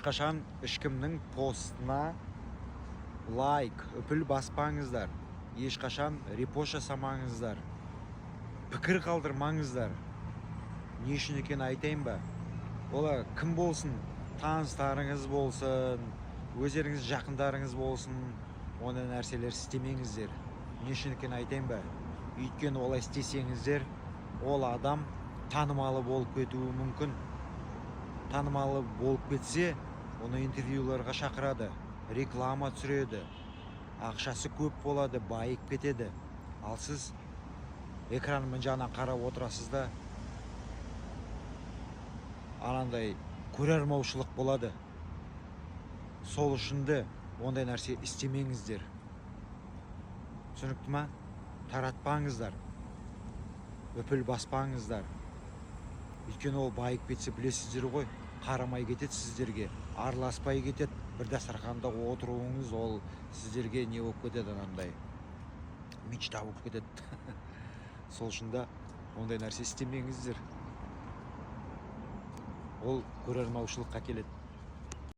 Ешқашан ешкімнің постына лайк, үпіл баспаңыздар, ешқашан репост жасамаңыздар, пікір қалдырмаңыздар. Не үшін екенін айтайын ба? Олар кім болсын, таныстарыңыз болсын, өздеріңіз жақындарыңыз болсын, ондай нәрселер істемеңіздер. Не үшін екенін айтайын ба? Өйткені олай істесеңіздер, ол адам танымалы болып кетуі мүмкін. Танымалы болып кетсе, оны интервьюларға шақырады, реклама түсіреді, ақшасы көп болады, байып кетеді. Ал сіз экранның жағынан қарап отырасыз да, анандай көре алмаушылық болады. Сол үшін де ондай нәрсе істемеңіздер, түсінікті ма? Таратпаңыздар, үпіл баспаңыздар. Өйткені ол байып кетсе, білесіздер ғой, қарамай кетеді сіздерге, араласпай кетеді. Бір дастарханда отыруыңыз ол сіздерге не болып кетеді, анандай мечта болып кетеді. Сол үшін де ондай нәрсе істемеңіздер, ол көре алмаушылыққа әкеледі.